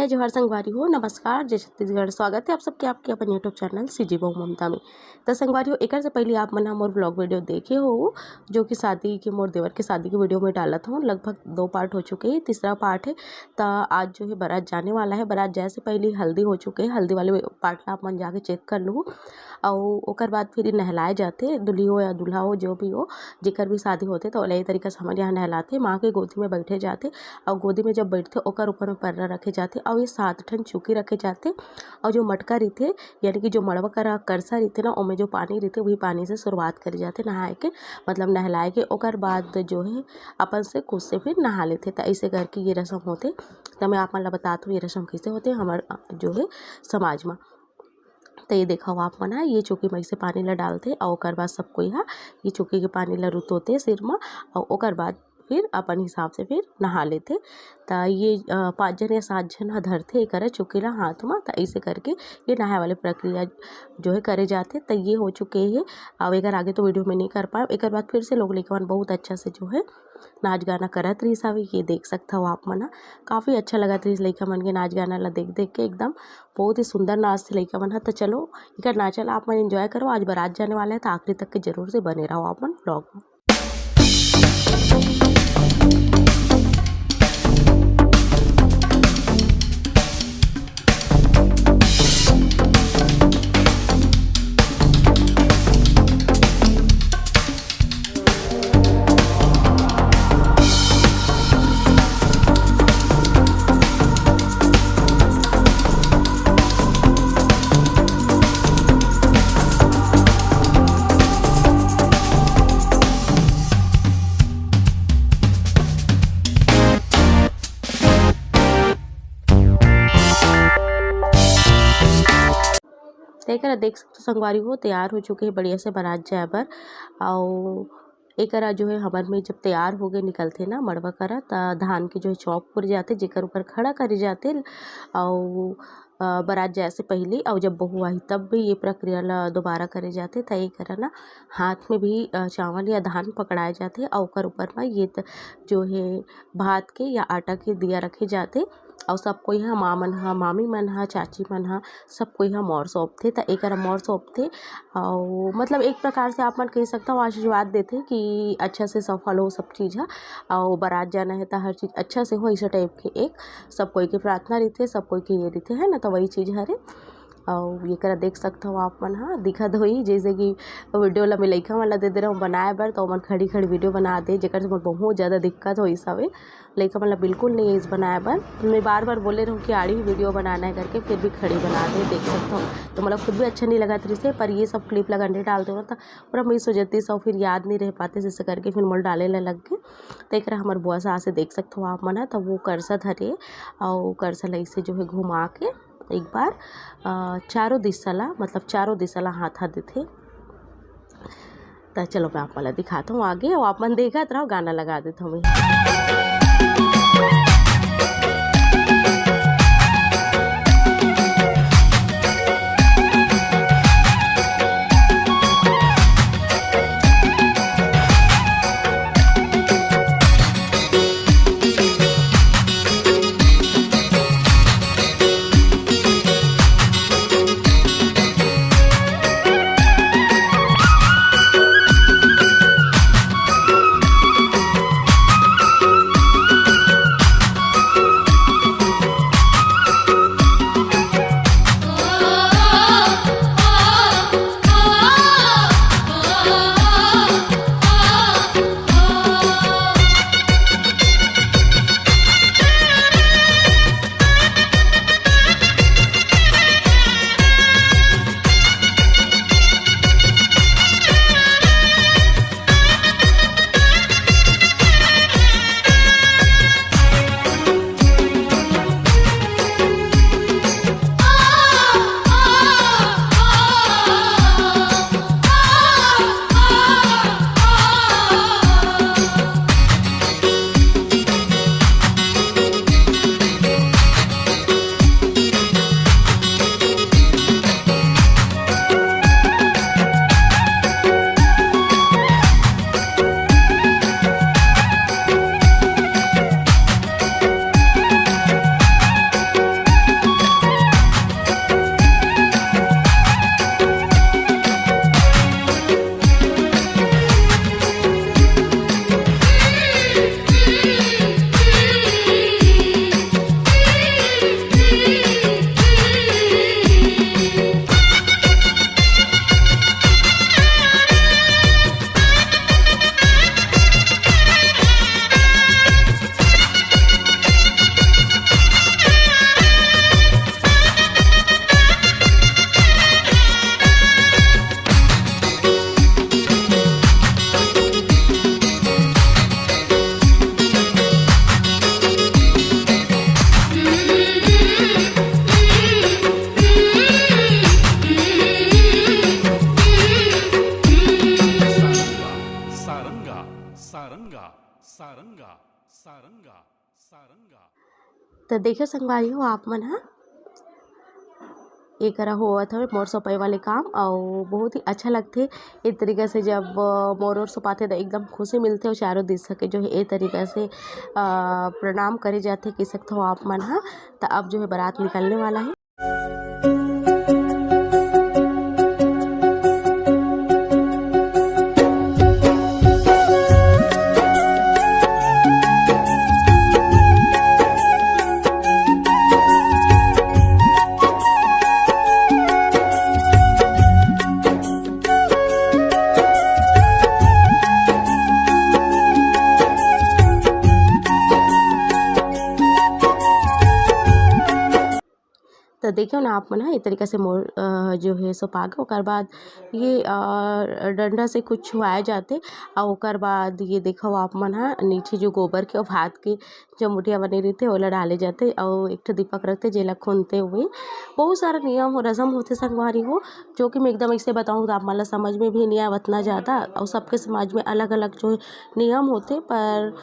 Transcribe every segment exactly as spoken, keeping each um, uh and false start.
जय जोहार संगवारी हो, नमस्कार, जय छत्तीसगढ़। स्वागत है आप सबके आपके अपन YouTube चैनल सीजी बहू ममता में। तो संगवारी हो, एकर से पहले आप मन ह मोर vlog video देखे हो, जो कि शादी के, मोर देवर के शादी के video में डालत हूँ। लगभग दो part हो चुके हैं, तीसरा part है। तो आज जो है बारात जाने वाला है। बारात जाए से पहले हल्दी हो चुके हैं, हल्दी वाले part ला आप मन जाके check कर लू। और ओकर बाद फिर नहलाए जाते, दुल्ही हो या दूल्हा हो, जो भी हो, जेकर भी शादी होते, तो अलग तरीका से हमारे यहाँ नहलाते, माँ के गोदी में बैठे जाते। और गोदी में जब बैठते, ओकर ऊपर में पर्रा रखे जाते और ये सात ठन चौकी रखे जाते। और जो मटका रहिथे, यानी कि जो मड़वा करा करसा रहिथे ना, ओमे जो पानी रहिथे, वही पानी से शुरुआत करे जाथे नहाए के, मतलब नहलाए के। ओकर बाद जो है अपन से खुद से फिर नहा लेथे। त ऐसे करके ये रस्म होथे। त मैं आप मन ला बतात हूँ ये रस्म कैसे होथे हमर, अ, जो है समाज में। त ये देखो आप मन ह, ये चौकी में से पानी ला डालथे और ओकर बाद सब कोई ह ये चौकी के पानी ला रुतोथे सिर में और ओकर बाद फिर अपन हिसाब से फिर नहा लेथे। त ये, अ, पाँच झन या सात झन ह धरथे एकरा चौकी ला हाथ म। त ऐसे करके ये नहाए वाले प्रक्रिया जो है करे जाथे। त ये हो चुके हे। अब एकर आगे तो video में नहीं कर पाए, एकर बाद फिर से लोग लइका मन बहुत अच्छा से जो है नाच गाना करत रहिस हवे। ये देख सकत हव आप मन ह, काफ़ी अच्छा लगत रहिस लइका मन के नाच गाना ला देख देख के, एकदम बहुत ही सुंदर नाचथे लइका मन ह। त चलो एकर नाचा ला आप मन enjoy करो। आज बारात जाने वाला है, त आखिरी तक के जरूर से बने रहो आप मन vlog में। त एकरा देख सकथो संगवारी हो, तैयार हो चुके हे बढ़िया से बारात जाए बर। अउ एकरा जो है हमर में जब तैयार होके निकलथे ना मड़वा करा, त धान के जो है चौक पुर जाथे, जेकर ऊपर खड़ा करे जाथे। अउ, अ, बारात जाए से पहले अउ जब बहू आही तब भी ये प्रक्रिया ला दोबारा करे जाथे। त एकरा ना हाथ में भी, अ, चावल या धान पकड़ाए जाथे अउ ओकर ऊपर म ये त-, जो है भात के या आटा के दिया रखे जाथे। अउ सब कोई ह, माँ मन ह, मामी मन ह, चाची मन ह, सब कोई ह मौर सौंपथे, त एकरा मौर सौंपथे। अउ मतलब एक प्रकार से आप मन कह सकथव आशीर्वाद देथे कि अच्छा से सफल हो सब चीज़ ह, अउ बारात जाना है त हर चीज़ अच्छा से हो, ऐसे type के एक सब कोई के प्रार्थना रहिथे, सब कोई के ये रहिथे, है ना, त वही चीज़ हरे। अउ एकरा देख सकथव आप मन ह, दिखत होही जैसे कि video ला मैं लइका मन ला दे दे रहूँ बनाए बर, त ओमन खड़ी खड़ी video बना दे, जेकर से मोर बहुत ज़्यादा दिक्कत होइस हवे। लइका मन ला बिल्कुल नहीं आइस बनाए बर। मैं बार बार बोले रहूँ कि आड़ी video बनाना है करके, फिर भी खड़ी बना दे, देख सकथव। त मोला खुद भी अच्छा नहीं लगत रहिसे, पर ये सब clip ला गंडे डाल देवं त पूरा miss हो जातिस, फिर याद नहीं रह पातिस, इसे करके फिर मोला डाले ला लग गे। त एकरा हमर बुआ सास हे, देख सकथव आप मन ह, त वो करसा धरे अउ करसा ला इसे जो है घुमा के एक बार, अ, चारों दिशा ला, मतलब चारों दिशा ला हाथ हाथ देथे। त चलो मैं आप मन ला दिखात हूँ आगे, अउ आप मन देखत रहो, गाना लगा देत हूँ मैं। त देखियो संगवारी हो, आप मन ह, एकरा होवत हवे मोर सोपाई वाले काम, अउ बहुत ही अच्छा लगथे ए तरीका से। जब अ, मोर ओर सोपाथे, त एकदम खुशी मिलथे, अउ चारों दिशा के जो है ए तरीका से अ, प्रणाम करे जाथे, कह सकथव आप मन ह। त अब जो है बारात निकलने वाला है। त देखियो ना आप मन ह, ए तरीका से मोर अ, जो है सोपा गे। ओकर बाद ये अ, डंडा से कुछ छुआए जाथे, अउ ओकर बाद ये देखो आप मन ह, नीचे जो गोबर के अउ भात के जो मुठिया बने रहिथे, ओला डाले जाथे, अउ एक ठो दीपक रखथे, जेला खुनथे हुए। बहुत सारा नियम हो, रसम होथे संगवारी हो, जो कि मैं एकदम ऐसे बताऊँ त आप मन ला समझ में भी नहीं आए उतना ज़्यादा, अउ सबके समाज में अलग-अलग जो नियम होथे, पर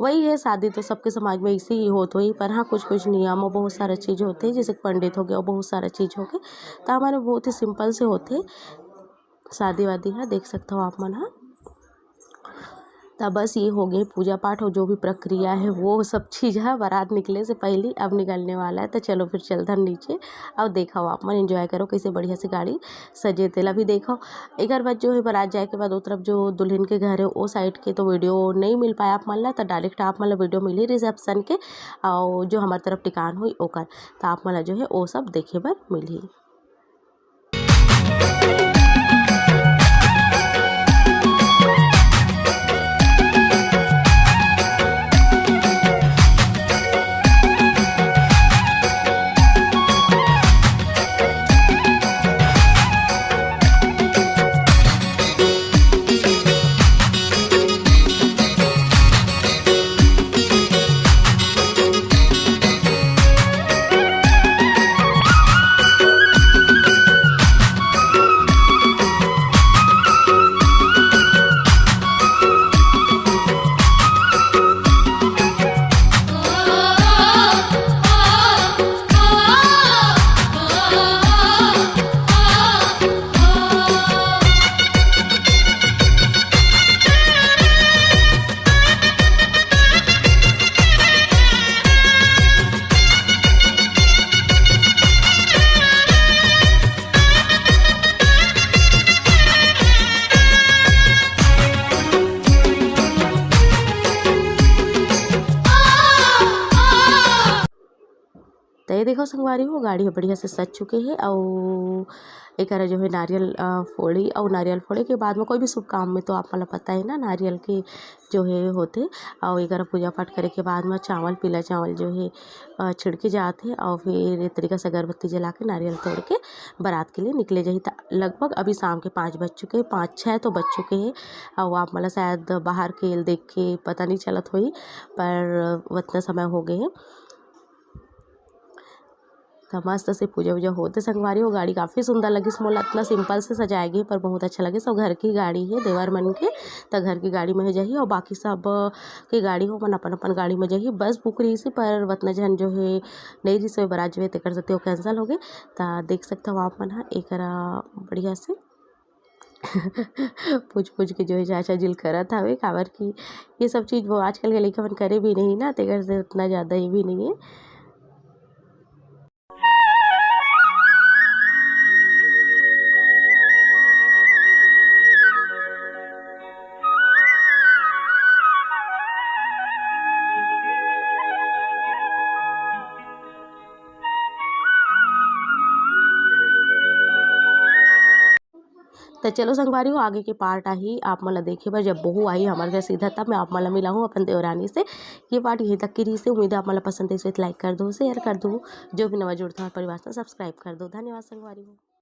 वही है, शादी तो सबके समाज में ऐसे ही होत होही, पर हाँ, कुछ-कुछ नियम और बहुत सारा चीज होथे, जैसे कि पंडित हो गया और बहुत सारा चीज हो गए। त हमर बहुत ही simple से होथे शादी-वादी ह, देख सकथव आप मन ह। त बस ये हो गए पूजा पाठ और जो भी प्रक्रिया है, वो सब चीज ह बारात निकले से पहले अब निकलने वाला है। त चलो फिर चलथन नीचे और देखव आप मन, enjoy करो कैसे बढ़िया से गाड़ी सजे तेला भी देखव। एकर बाद जो है बारात जाए के बाद ओ तरफ जो दुल्हन के घर है ओ side के तो video नहीं मिल पाया आप मन ला, त direct आप मन ला video मिलही reception के, और जो हमार तरफ टिकान हुई ओकर, त आप मन ला जो है ओ सब देखे बर मिलही। त ये देखो संगवारी हो, गाड़ी ह बढ़िया से सज चुके हे, अउ एकरा जो है नारियल अ, फोड़ी, अउ नारियल फोड़े के बाद में कोई भी शुभ काम में तो आप मन ल पता है ना, नारियल के जो है होथे, अउ एकरा पूजा पाठ करे के बाद में चावल, पीला चावल जो है अ, छिड़के जात हे, अउ फिर ये तरीका से अगरबत्ती जला के नारियल तोड़ के बारात के लिए निकले जाही। त लगभग अभी शाम के पाँच बज चुके हैं, पाँच छः तो बज चुके हैं, अउ आप मन ल शायद बाहर के देख के पता नहीं चलत होही, पर उतना समय हो गए हे। त मस्त से पूजा वूजा होत हे संगवारी हो। गाड़ी काफ़ी सुंदर लगिस मोला, इतना simple से सजाए गे पर बहुत अच्छा लगिस। अउ घर की गाड़ी हे देवर मन के, त घर की गाड़ी में ही जाही। अउ बाकी सब के गाड़ी हो मन अपन अपन गाड़ी में जाही। बस बुक रहिस हे पर वतना झन जो हे नहीं रहिस हे बरात जो हे तेकर सेती वो cancel हो गे। त देख सकथव आप मन ह एकरा बढ़िया से पूछ पूछ के जो है चाचा जी ल करत हवे, काबर कि ये सब चीज़ वो आजकल के लइका मन करे भी नहीं ना, तेकर से उतना ज़्यादा ये भी नहीं है। त चलो संगवारी हो, आगे के part आही आप मन ला देखे बर, जब बहू आही हमर घर सीधा, तब मैं आप मन ला मिलाहूँ अपन देवरानी से। ये part यहीं तक की रहिस हे। उम्मीद है आप मन ला पसंद आइस होही त like कर दो, share कर दो, जो भी नवा जुड़त हे हमर परिवार से subscribe कर दो। धन्यवाद संगवारी हो।